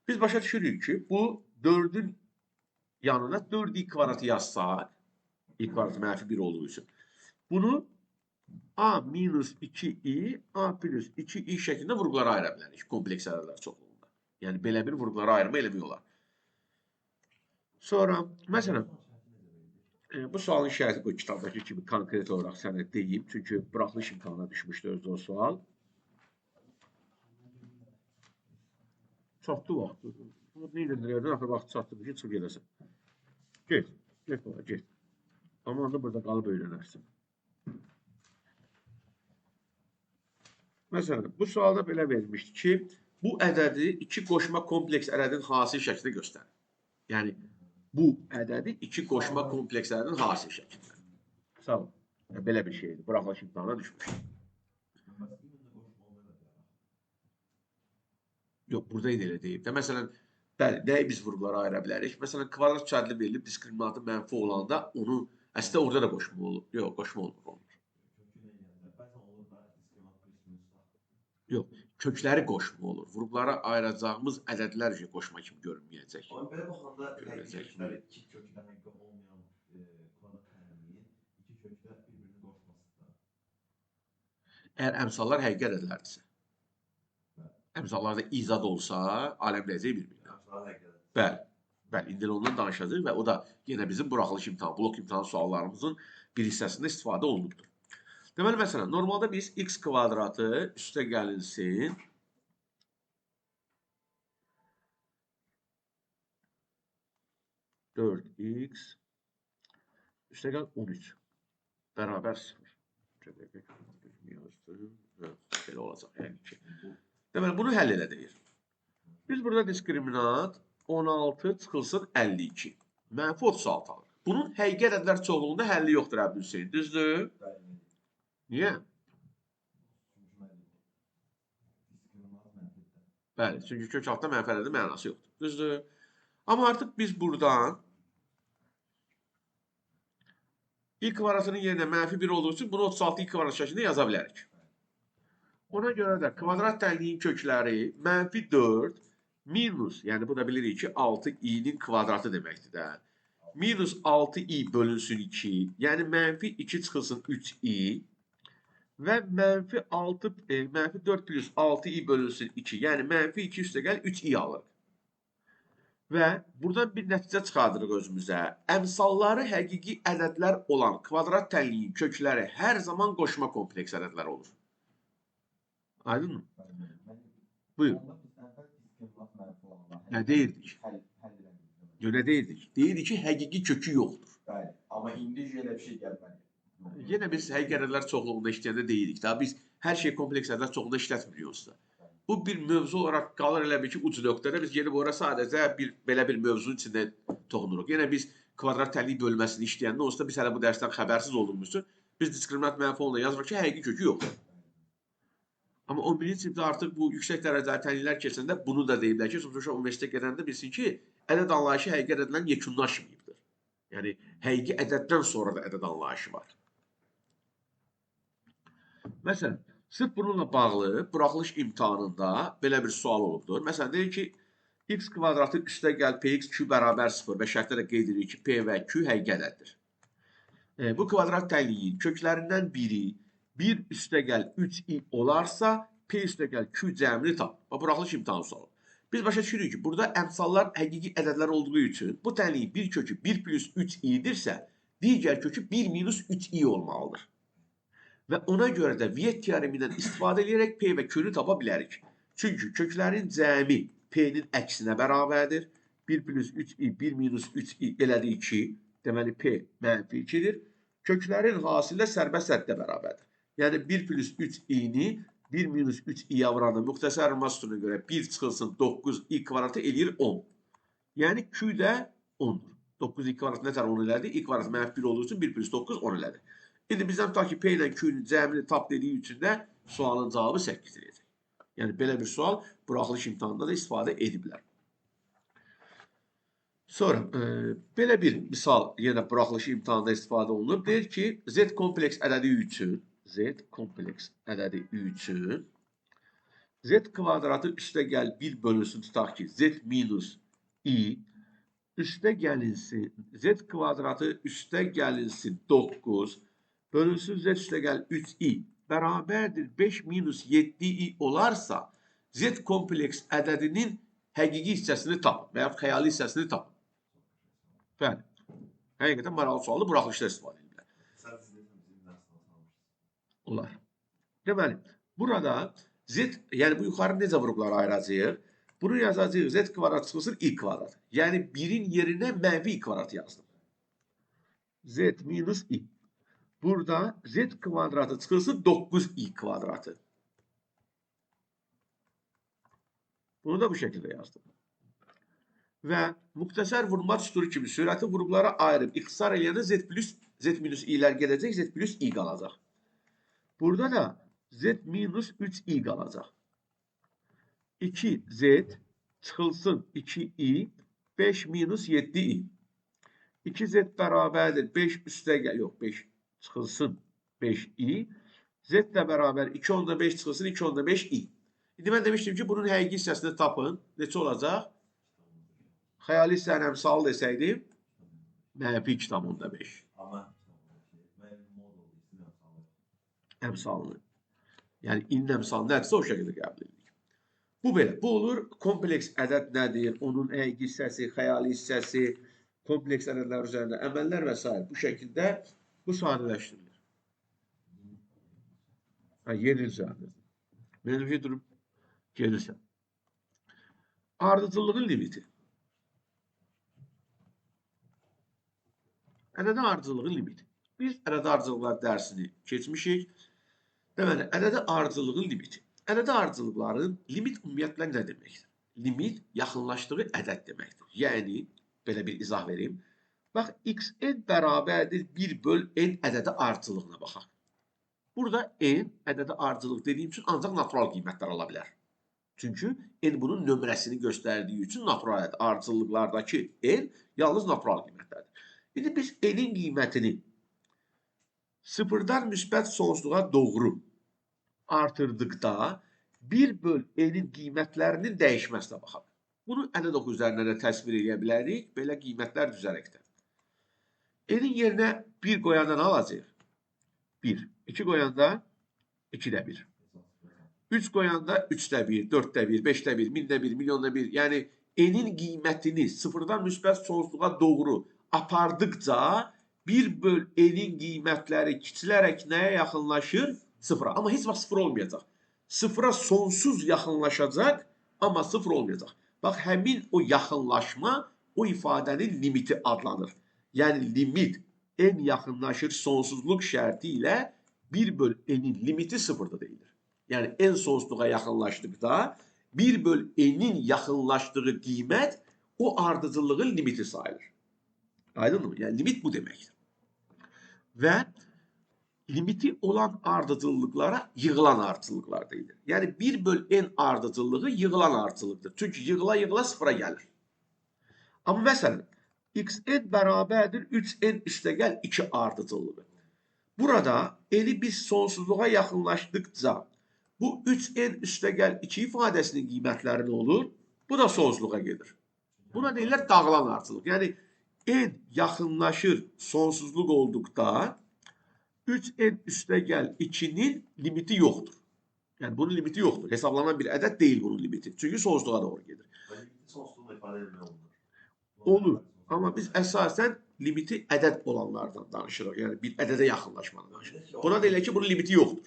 Biz başa düşürük ki, bu 4-ün yanına 4i kvadratı yazsaq, i kvadratı mənfi 1 olduğu üçün, bunu a minus 2i, a plus 2i şəklində vurğulara ayıra bilərik kompleks ədədlər çoxluğunda. Yəni, belə bir vurğulara ayırma eləmək olar. Sonra, məsələn, bu sualın şərti bu kitabdakı kimi konkret olaraq sənə deyim. Çünki buraxılış imtahanına düşmüşdü özdə o sual. Çatdı vaxtı. Bunu nə edirlər? Axır vaxt çatdı ki, çıxıb gedəsən. Get, get baba, get. Amma da burada qalıb öyrənərsən. Məsələn, bu sualda belə verilmişdi ki, bu ədədi iki qoşma kompleks ədədin hasil şəklində göstərir. Yəni, bu ədədi iki qoşma kompleks ədədin hasil şəklində. Sağ ol. Belə bir şeydir. Buraxılış imtahana düşmüşdü. Yox, burada yenə elə deyib də. Məsələn, bəli, nəyi biz vurğulara ayıra bilərik? Məsələn, kvadrat şərtli verilib, diskriminantı mənfi olanda onu, əslində orada da qoşma olur. Yox, qoşma olmur. Yox, kökləri qoşma olur. Vurğulara ayıracağımız ədədlər üçün qoşma kimi görünməyəcək. Amma belə baxanda kökləri iki kökdə həqiqi olmayan kvadrat tənliyin iki kökdə bir-birini qoşması da. Əgər əmsallar həqiqi ədədlərdirsə. Əmsallarda izad olsa, aləm deyəcək bir-birinə. Bəli, bəli, indi ondan danışacağıq və o da yenə bizim buraxılış imtahanı, blok imtahanı suallarımızın bir hissəsində istifadə olunubdur. Deməli, məsələn, normalda biz x kvadratı üstə gəlinsin. 4x üstə gəl 13 bərabər 0. Belə olacaq, yəni ki. Deməli, bunu həll elə deyir. Biz burada diskriminant 16 çıxılsın 52. Mənfi 36 alır. Bunun həqiqi ədədlər çoxluğunda həlli yoxdur Əbdülhüseyn, düzdür? Niyə? Bəli, çünki kök altda mənfi ədədin mənası yoxdur. Düzdür? Amma artıq biz buradan i kvadratının yerinə mənfi 1 olduğu üçün bunu 36 i kvadrat şəklində yaza bilərik. Ona görə də kvadrat tənliyin kökləri mənfi 4 minus, yəni bu da bilirik ki, 6i-nin kvadratı deməkdir də. Minus 6i bölünsün 2, yəni mənfi 2 çıxılsın 3i və mənfi 4 plus 6i bölünsün 2, yəni mənfi 2 üstə gəl 3i alırıq. Və buradan bir nəticə çıxardırıq özümüzə. Əmsalları həqiqi ədədlər olan kvadrat tənliyin kökləri hər zaman qoşma kompleks ədədlər olur. Aydınmı? Buyur. Nə deyirdik? Yox, nə deyirdik? Deyirdik ki, həqiqi kökü yoxdur. Bəli, amma indi elə bir şey gəlməli. Yenə biz həqiqi ədədlər çoxluğunda işləyəndə deyirik. Daha biz hər şey kompleks ədəd çoxluğunda işlətmirik onsuz da. Bu bir mövzu olaraq qalır elə bil ki, uc nöqtədə biz gedib ora sadəcə bir belə bir mövzunun içində toxunuruq. Yenə biz kvadrat tənlik bölməsini işləyəndə onsuz da biz hələ bu dərsdən xəbərsiz olduğumuz üçün biz diskriminant mənfi onunla yazırıq ki, həqiqi kökü yoxdur. Amma 11-ci sinifdə artıq bu yüksək dərəcəli tənliklər keçəndə bunu da deyiblər ki, sonuçta universitetə gedəndə bilsin ki, ədəd anlayışı həqiqi ədədlə yekunlaşmayıbdır. Yəni, həqiqi ədəddən sonra da ədəd anlayışı var. Məsələn, sırf bununla bağlı buraxılış imtahanında belə bir sual olubdur. Məsələn, deyir ki, x kvadratı üstə gəl px q bərabər 0 və şərtdə də qeyd edirik ki, p və q həqiqi ədəddir. Bu kvadrat tənliyin köklərindən biri 1 üstə gəl 3i olarsa, p üstə gəl q cəmini tap. Bax, buraxılış imtahanı sualı. Biz başa düşürük ki, burada əmsallar həqiqi ədədlər olduğu üçün bu tənliyin bir kökü 1 plus 3i-dirsə, digər kökü 1 minus 3i olmalıdır. Və ona görə də Viet teoremi ilə istifadə edərək P və Q-nü tapa bilərik. Çünki köklərin cəmi P-nin əksinə bərabərdir. 1 plus 3i, 1 minus 3i elədi 2. Deməli, P mənfi 2-dir. Köklərin hasili də sərbəst həddə bərabərdir. Yəni, 1 plus 3i-ni 1 minus 3i-yə vuranda müxtəsər vurma sütununa görə 1 çıxılsın 9i kvadratı eləyir 10. Yəni, Q də 10-dur. 9i kvadratı nətər 10 elədi? I kvadratı mənfi 1 olduğu üçün 1 plus 9 10 elədi. İndi bizdən tutaq ki, P ilə Q-nün cəmini tap dediyi üçün də sualın cavabı 8 eləyəcək. Yəni, belə bir sual buraxılış imtahanında da istifadə ediblər. Sonra, belə bir misal yenə buraxılış imtahanında istifadə olunub. Deyir ki, Z kompleks ədədi üçün, Z kompleks ədədi üçün Z kvadratı üstə gəl 1 bölünsün, tutaq ki, Z minus I üstə gəlinsin, Z kvadratı üstə gəlinsin 9 bölünsün Z üstə gəl 3i bərabərdir 5 minus 7i olarsa, Z kompleks ədədinin həqiqi hissəsini tap və ya xəyali hissəsini tap. Bəli. Həqiqətən maraqlı sualı buraxılışda istifadə edirlər. Olar. Deməli, burada Z, yəni bu yuxarı necə vurğulara ayıracağıq? Bunu yazacağıq Z kvadrat çıxılsın I kvadrat. Yəni 1-in yerinə mənfi I kvadrat yazdım. Z minus I. Burada Z kvadratı çıxılsın 9i kvadratı. Bunu da bu şəkildə yazdım. Və müxtəsər vurma düsturu kimi sürəti vurğulara ayırıb ixtisar eləyəndə Z plus, Z minus i-lər gedəcək, Z plus i qalacaq. Burada da Z minus 3i qalacaq. 2Z çıxılsın 2i, 5 minus 7i. 2Z bərabərdir 5 üstə gəl, yox 5 çıxılsın 5i. Z də bərabər 2,5 çıxılsın 2,5i. İndi mən demişdim ki, bunun həqiqi hissəsini tapın. Neçə olacaq? Xəyali hissənin əmsalı desəydim, mənfi 2,5. Amma əmsalını. Yəni, inin əmsalı nədirsə o şəkildə qəbul edirik. Bu belə. Bu olur. Kompleks ədəd nədir? Onun həqiqi hissəsi, xəyali hissəsi, kompleks ədədlər üzərində əməllər və s. Bu şəkildə bu sadələşdirilir. Hə, yeni üzərində. Mənim ki, durub gelirsən. Ardıcıllığın limiti. Ədədi ardıcıllığın limiti. Biz ədədi ardıcıllıqlar dərsini keçmişik. Deməli, ədədi ardıcıllığın limiti. Ədədi ardıcıllıqların limit ümumiyyətlə nə deməkdir? Limit yaxınlaşdığı ədəd deməkdir. Yəni, belə bir izah verim. Bax, xn bərabərdir 1 böl n ədədi ardıcıllığına baxaq. Burada n ədədi ardıcıllıq dediyim üçün ancaq natural qiymətlər ala bilər. Çünki n bunun nömrəsini göstərdiyi üçün natural ədəd ardıcıllıqlardakı n yalnız natural qiymətlərdir. İndi biz n-in qiymətini sıfırdan müsbət sonsuzluğa doğru artırdıqda 1 böl n-in qiymətlərinin dəyişməsinə baxaq. Bunu ədəd oxu üzərindən də təsvir edə bilərik, belə qiymətlər düzərək də. N-in yerinə 1 qoyanda nə alacaq? 1. 2 qoyanda 2-də 1. 3 qoyanda 3-də 1, 4-də 1, 5-də 1, 1000-də 1, milyonda 1. Yəni, n-in qiymətini sıfırdan müsbət sonsuzluğa doğru apardıqca 1 böl n-in qiymətləri kiçilərək nəyə yaxınlaşır? Sıfıra. Amma heç vaxt sıfır olmayacaq. Sıfıra sonsuz yaxınlaşacaq, amma sıfır olmayacaq. Bax, həmin o yaxınlaşma o ifadənin limiti adlanır. Yəni, limit n yaxınlaşır sonsuzluq şərti ilə 1 böl n'in limiti sıfırda deyilir. Yəni, n sonsuzluğa yaxınlaşdıqda 1 böl n'in yaxınlaşdığı qiymət o ardıcıllığın limiti sayılır. Aydınmı? Yəni, limit bu deməkdir. Və limiti olan ardıcıllıqlara yığılan ardıcıllıqlar deyilir. Yəni, 1 böl n ardıcıllığı yığılan ardıcıllıqdır. Çünki yığıla-yığıla sıfıra gəlir. Amma məsələn, xn bərabərdir 3n üstəgəl 2 ardıcıllığı. Burada n'i biz sonsuzluğa yaxınlaşdıqca bu 3n üstəgəl 2 ifadəsinin qiymətləri nə olur? Bu da sonsuzluğa gedir. Buna deyirlər dağılan ardıcıllıq. Yəni, n yaxınlaşır sonsuzluq olduqda 3n üstəgəl 2-nin limiti yoxdur. Yəni, bunun limiti yoxdur. Hesablanan bir ədəd deyil bunun limiti. Çünki sonsuzluğa doğru gedir. Limiti sonsuzluğla ifadə edilmək olunur. Olur. Amma biz əsasən limiti ədəd olanlardan danışırıq. Yəni, bir ədədə yaxınlaşmadan danışırıq. Buna deyirlər ki, bunun limiti yoxdur.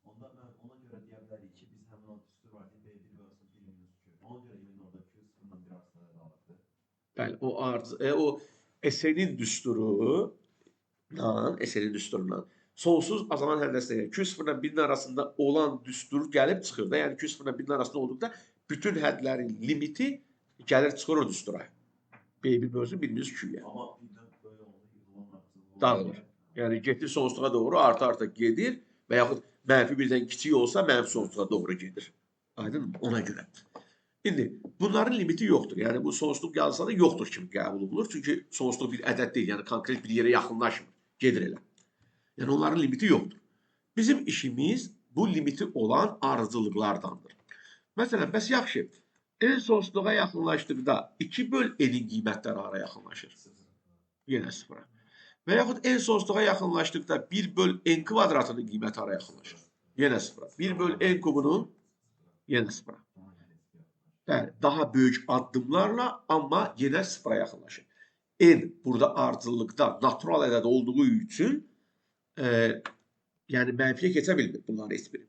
Onda ona görə deyə bilərik ki, biz həmin o düstur var ki, B1 bölünsün 1 minus Q. Ona görə ümumi orada Q 0-dan 1 arasında qalırdı. Bəli, o S-nin düsturundan sonsuz azalan həndəsinə, yəni Q 0-dan 1-in arasında olan düstur gəlib çıxır da, yəni Q 0-dan 1-in arasında olduqda bütün hədlərin limiti gəlir çıxır o düstura. B1 bölünsün 1 minus Q-yə. Amma birdən böyük olanda dağılır. Yəni gedir sonsuzluğa doğru arta-arta gedir və yaxud mənfi birdən kiçik olsa mənfi sonsuzluğa doğru gedir. Aydın mı? Ona görə. İndi bunların limiti yoxdur. Yəni bu sonsuzluq yazılsa da yoxdur kimi qəbul olunur. Çünki sonsuzluq bir ədəd deyil. Yəni konkret bir yerə yaxınlaşmır. Gedir elə. Yəni onların limiti yoxdur. Bizim işimiz bu limiti olan ardıcıllıqlardandır. Məsələn, bəs yaxşı, n sonsuzluğa yaxınlaşdıqda 2 böl n-in qiymətləri hara yaxınlaşır? Yenə sıfıra. Və yaxud n sonsuzluğa yaxınlaşdıqda 1 böl n kvadratının qiyməti hara yaxınlaşır? Yenə sıfıra. 1 böl n kubunun yenə sıfıra. Bəli, daha böyük addımlarla, amma yenə sıfıra yaxınlaşır. N burada ardıcıllıqda natural ədəd olduğu üçün yəni mənfiyə keçə bilmir bunların heç biri.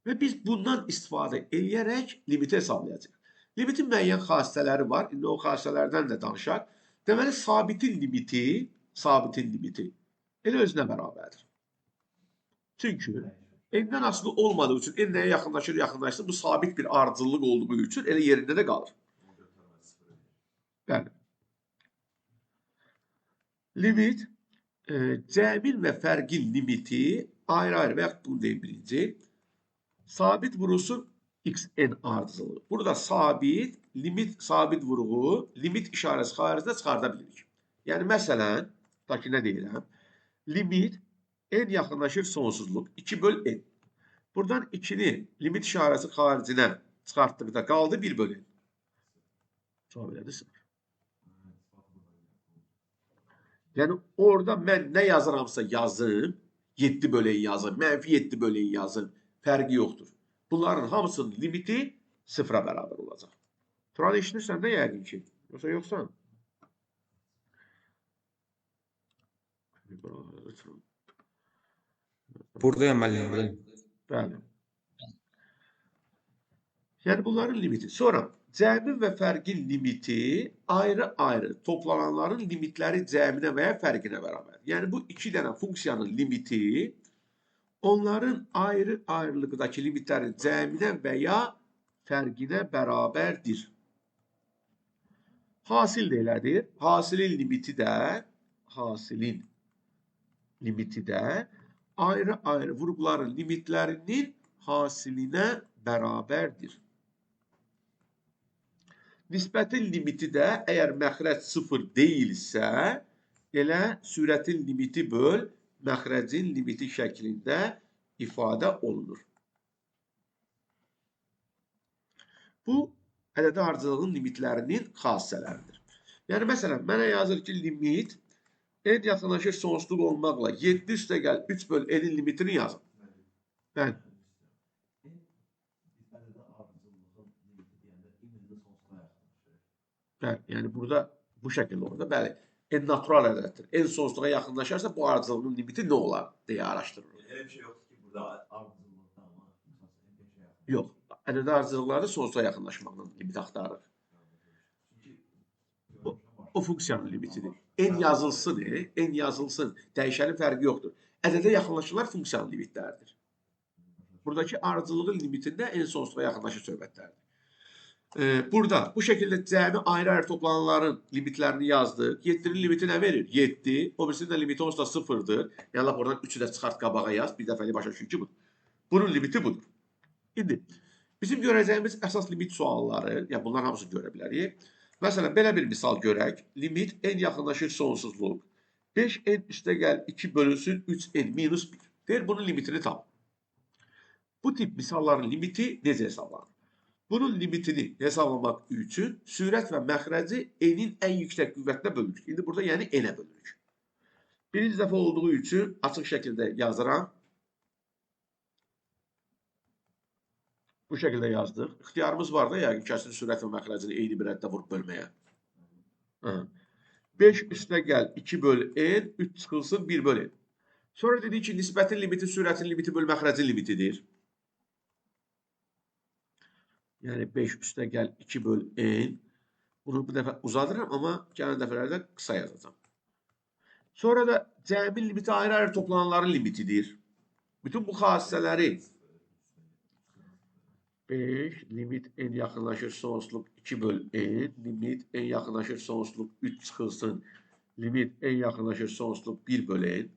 Və biz bundan istifadə eləyərək limiti hesablayacağıq. Limitin müəyyən xassələri var. İndi o xassələrdən də danışaq. Deməli, sabitin limiti elə özünə bərabərdir. Çünki n-dən asılı olmadığı üçün n nəyə yaxınlaşır, yaxınlaşsın, bu sabit bir ardıcıllıq olduğu üçün elə yerində də qalır. Bəli. Limit, cəmin və fərqin limiti ayrı-ayrı və yaxud bunu deyim birinci, sabit vurulsun xn ardıcıllığı. Burada sabit, limit, sabit vurğu, limit işarəsi xaricində çıxarda bilirik. Yəni, məsələn, ta ki, nə deyirəm? Limit n yaxınlaşır sonsuzluq 2 böl n. Buradan 2-ni limit işarəsi xaricinə çıxartdıqda qaldı 1 böl n. Cavab elədi 0. Yəni, orada mən nə yazıramsa yazım, 7 böl n yazım, mənfi 7 böl n yazım, fərqi yoxdur. Bunların hamısının limiti 0-a bərabər olacaq. Turan eşidirsən də yəqin ki, yoxsa yoxsan? Buradayım müəllim, buradayım. Bəli. Yəni bunların limiti. Sonra cəmin və fərqin limiti ayrı-ayrı toplananların limitləri cəminə və ya fərqinə bərabər. Yəni bu iki dənə funksiyanın limiti onların ayrı-ayrılıqdakı limitlərin cəminə və ya fərqinə bərabərdir. Hasil də elədir. Hasilin limiti də ayrı-ayrı vurğuların limitlərinin hasilinə bərabərdir. Nisbətin limiti də əgər məxrəc 0 deyilsə, elə sürətin limiti böl məxrəcin limiti şəklində ifadə olunur. Bu, ədədi ardıcıllığın limitlərinin xassələridir. Yəni, məsələn, mənə yazır ki, limit n yaxınlaşır sonsuzluq olmaqla 7 üstəgəl 3 böl n-in limitini yazın. Bəli. Bəli, yəni burada bu şəkildə orada, bəli, N natural ədəddir. N sonsuzluğa yaxınlaşarsa bu ardıcıllığın limiti nə olar deyə araşdırırıq. Elə bir şey yoxdur ki, burada ardıcıllıqda amma yox. Ədədi ardıcıllıqlarda sonsuza yaxınlaşmaqla limit axtarırıq. O funksiyanın limitidir. N yazılsın, N yazılsın. Dəyişənin fərqi yoxdur. Ədədə yaxınlaşırlar funksiyanın limitləridir. Buradakı ardıcıllığın limitində n sonsuzluğa yaxınlaşır söhbətlərdir. Burada bu şəkildə cəmi ayrı-ayrı toplananların limitlərini yazdıq. 7-nin limiti nə verir? 7. O birisinin də limiti onsuz da 0-dır. Yəni, lap oradan 3-ü də çıxart qabağa yaz. Bir dəfəlik başa düşün ki, budur. Bunun limiti budur. İndi bizim görəcəyimiz əsas limit sualları, yəni bunların hamısını görə bilərik. Məsələn, belə bir misal görək. Limit n yaxınlaşır sonsuzluq. 5n üstə gəl 2 bölünsün 3n minus 1. Deyir, bunun limitini tap. Bu tip misalların limiti necə hesablanır? Bunun limitini hesablamaq üçün sürət və məxrəci n-in ən yüksək qüvvətinə bölürük. İndi burada yəni n-ə bölürük. Birinci dəfə olduğu üçün açıq şəkildə yazıram. Bu şəkildə yazdıq. İxtiyarımız var da, yəqin kəsin sürət və məxrəcini eyni bir əddə vurub bölməyə. 5 üstə gəl 2 böl n, 3 çıxılsın 1 böl n. Sonra dedik ki, nisbətin limiti sürətin limiti böl məxrəcin limitidir. Yəni 5 üstə gəl 2 böl n. Bunu bu dəfə uzadıram, amma gələn dəfələrdə qısa yazacağam. Sonra da cəmin limiti ayrı-ayrı toplananların limitidir. Bütün bu xassələri 5, limit n yaxınlaşır sonsuzluq 2 böl n, limit n yaxınlaşır sonsuzluq 3 çıxılsın, limit n yaxınlaşır sonsuzluq 1 böl n.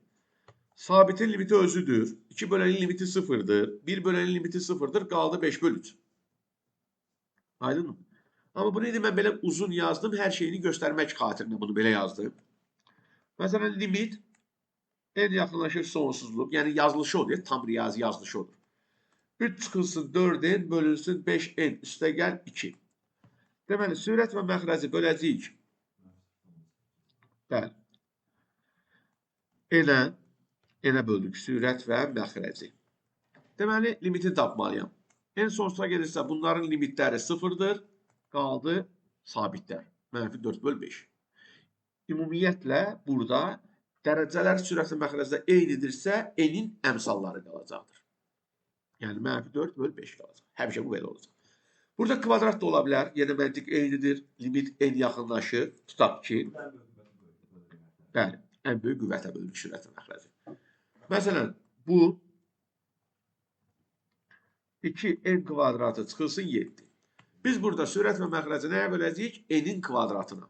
Sabitin limiti özüdür. 2 böl n'in limiti 0-dır. 1 böl n'in limiti 0-dır. Qaldı 5 böl 3. Aydın mı? Amma bunu indi mən belə uzun yazdım. Hər şeyini göstərmək xatirinə bunu belə yazdım. Məsələn, limit n yaxınlaşır sonsuzluq. Yəni yazılışı odur. Tam riyazi yazılışı odur. 3 çıxılsın 4n bölünsün 5n üstə gəl 2. Deməli, sürət və məxrəci böləcəyik. Bəli. N-ə böldük sürət və məxrəci. Deməli, limitini tapmalıyam. N sonsuza gedirsə, bunların limitləri 0-dır. Qaldı sabitlər. Mənfi 4 böl 5. Ümumiyyətlə, burada dərəcələr sürət və məxrəcdə eynidirsə, n-in əmsalları qalacaqdır. Yəni, mənfi 4 böl 5 qalacaq. Həmişə bu belə olacaq. Burada kvadrat da ola bilər. Yenə məntiq eynidir. Limit n yaxınlaşır. Tutaq ki, bəli, ən böyük qüvvətə bölünür sürət və məxrəci. Məsələn, bu 2n kvadratı çıxılsın 7. Biz burada sürət və məxrəci nəyə böləcəyik? N-in kvadratına.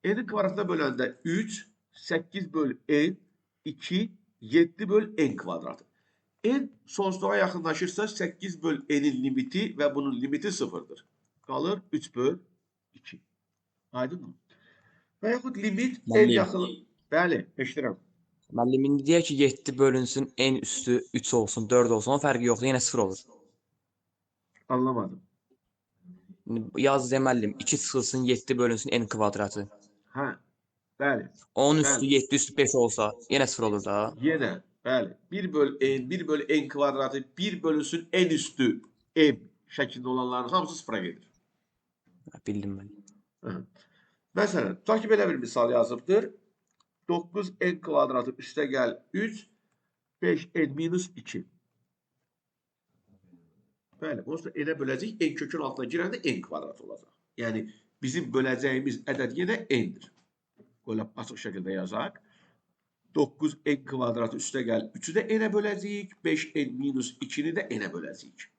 N-in kvadratına böləndə 3, 8 böl n, 2, 7 böl n kvadratı. N sonsuzluğa yaxınlaşırsa 8 böl n'in limiti və bunun limiti 0-dır. Qalır 3 böl 2. Aydın mı? Və yaxud limit n yaxın... Bəli, eşidirəm. Müəllim, indi deyək ki, 7 bölünsün, n üstü 3 olsun, 4 olsun, onun fərqi yoxdur, yenə 0 olur. Anlamadım. Yaz deyə müəllim, 2 çıxılsın, 7 bölünsün, n kvadratı. Hə, bəli. Onun üstü 7 üstü 5 olsa, yenə 0 olur da. Yenə, bəli. 1 böl n, 1 böl n kvadratı, 1 bölünsün n üstü m şəklində olanların hamısı 0-a gedir. Bildim mən. Hə. Məsələn, tutaq ki, belə bir misal yazıbdır. 9n kvadratı üstə gəl 3, 5n minus 2. Bəli, bunu da n-ə böləcəyik. N kökün altına girəndə n kvadratı olacaq. Yəni, bizim böləcəyimiz ədəd yenə n-dir. Böyle açıq şəkildə yazaq. 9n kvadratı üstə gəl 3-ü də n-ə böləcəyik. 5n minus 2-ni də n-ə böləcəyik.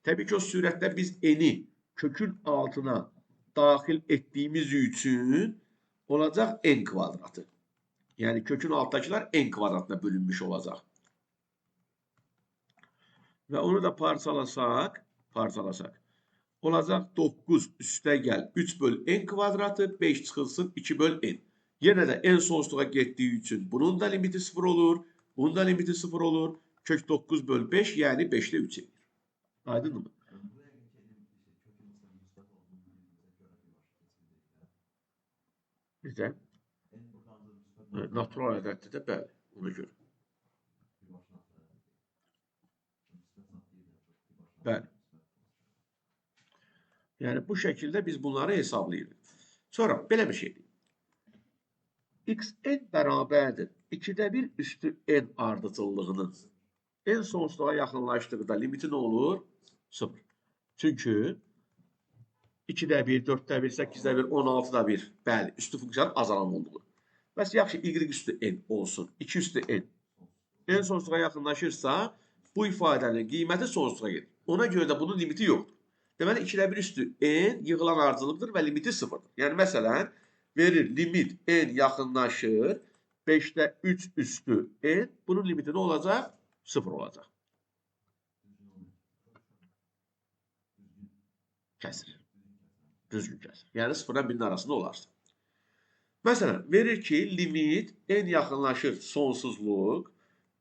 Təbii ki, o sürətdə biz n-i kökün altına daxil etdiyimiz üçün olacaq n kvadratı. Yəni, kökün altdakılar n kvadratına bölünmüş olacaq. Və onu da parçalasaq, olacaq 9 üstə gəl 3 böl n kvadratı, 5 çıxılsın 2 böl n. Yenə də n sonsuzluğa getdiyi üçün bunun da limiti 0 olur, bunun da limiti 0 olur. Kök 9 böl 5, yəni 5-də 3 edir. Aydın mı? Necə? Natural ədəddir də, bəli, ona görə. Bəli. Yəni, bu şəkildə biz bunları hesablayırıq. Sonra, belə bir şey deyim. Xn bərabərdir 2-də 1 üstü n ardıcıllığının n sonsuzluğa yaxınlaşdıqda limiti nə olur? 0. Çünki 2-də 1, 4-də 1, 8-də 1, 16-da 1. Bəli, üstü funksiyanın azalan olduğu. Bəs yaxşı, y üstü n olsun, 2 üstü n. N sonsuzluğa yaxınlaşırsa, bu ifadənin qiyməti sonsuzluğa gedir. Ona görə də bunun limiti yoxdur. Deməli, 2-də 1 üstü n yığılan ardıcıllıqdır və limiti 0-dır. Yəni, məsələn, verir limit n yaxınlaşır, 5-də 3 üstü n, bunun limiti nə olacaq? 0 olacaq. Kəsir. Düzgün kəsir. Yəni, 0-dan 1-in arasında olarsa. Məsələn, verir ki, limit n yaxınlaşır sonsuzluq,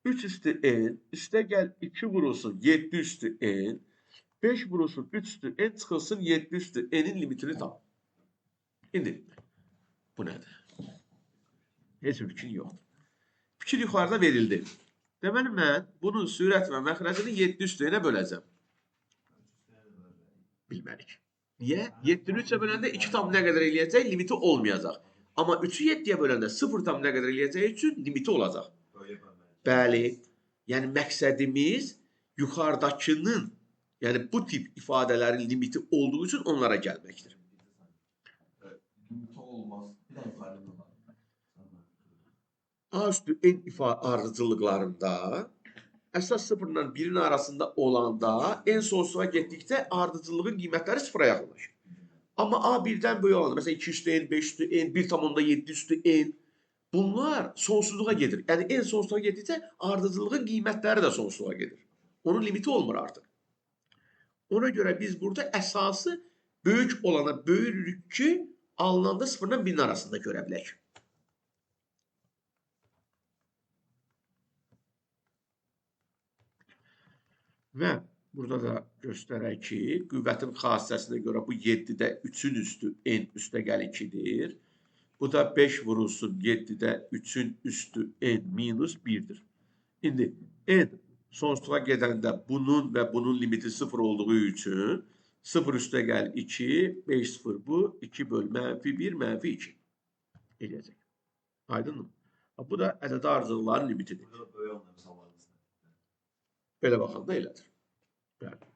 3 üstü n, üstə gəl 2 vurulsun 7 üstü n, 5 vurulsun 3 üstü n çıxılsın 7 üstü n'in limitini tap. İndi, bu nədir? Heç bir fikrin yoxdur. Fikir yuxarıda verildi. Deməli, mən bunun sürət və məxrəcini 7 üstü n-ə böləcəm. Bilmərik. Niyə? 7-ni 3-ə böləndə 2 tam nə qədər eləyəcək? Limiti olmayacaq. Amma 3-ü 7-yə böləndə 0 tam nə qədər eləyəcəyi üçün limiti olacaq. Bəli. Yəni, məqsədimiz yuxarıdakının, yəni bu tip ifadələrin limiti olduğu üçün onlara gəlməkdir. Limiti olmaz. Bir dənə ifadə olar. A üstü n ardıcıllıqlarında əsas 0-dan 1-in arasında olanda n sonsuzluğa getdikcə ardıcıllığın qiymətləri 0-a yaxınlaşır. Amma A 1-dən böyük olanda, məsələn 2 üstü n, 5 üstü n, 1,7 üstü n, bunlar sonsuzluğa gedir. Yəni n sonsuzluğa getdikcə ardıcıllığın qiymətləri də sonsuzluğa gedir. Onun limiti olmur artıq. Ona görə biz burada əsası böyük olana böyürük ki, alınanda 0-dan 1-in arasında görə bilək. Və burada da göstərək ki, qüvvətin xassəsinə görə bu 7-də 3-ün üstü n üstə gəl 2-dir. Bu da 5 vurulsun 7-də 3-ün üstü n minus 1-dir. İndi n sonsuzluğa gedəndə bunun və bunun limiti 0 olduğu üçün 0 üstə gəl 2, 5 0 bu, 2 böl mənfi 1, mənfi 2 eləyəcək. Aydınmı? Bu da ədədi ardıcıllıqların limitidir. Burada böyük olmayan misallarımız. Belə baxanda elədir. Bəli.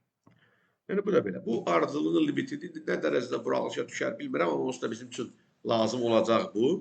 Yəni, bu da belə. Bu ardıcıllığın limitidir. Nə dərəcədə buraxılışa düşər bilmirəm, amma onsuz da bizim üçün lazım olacaq bu.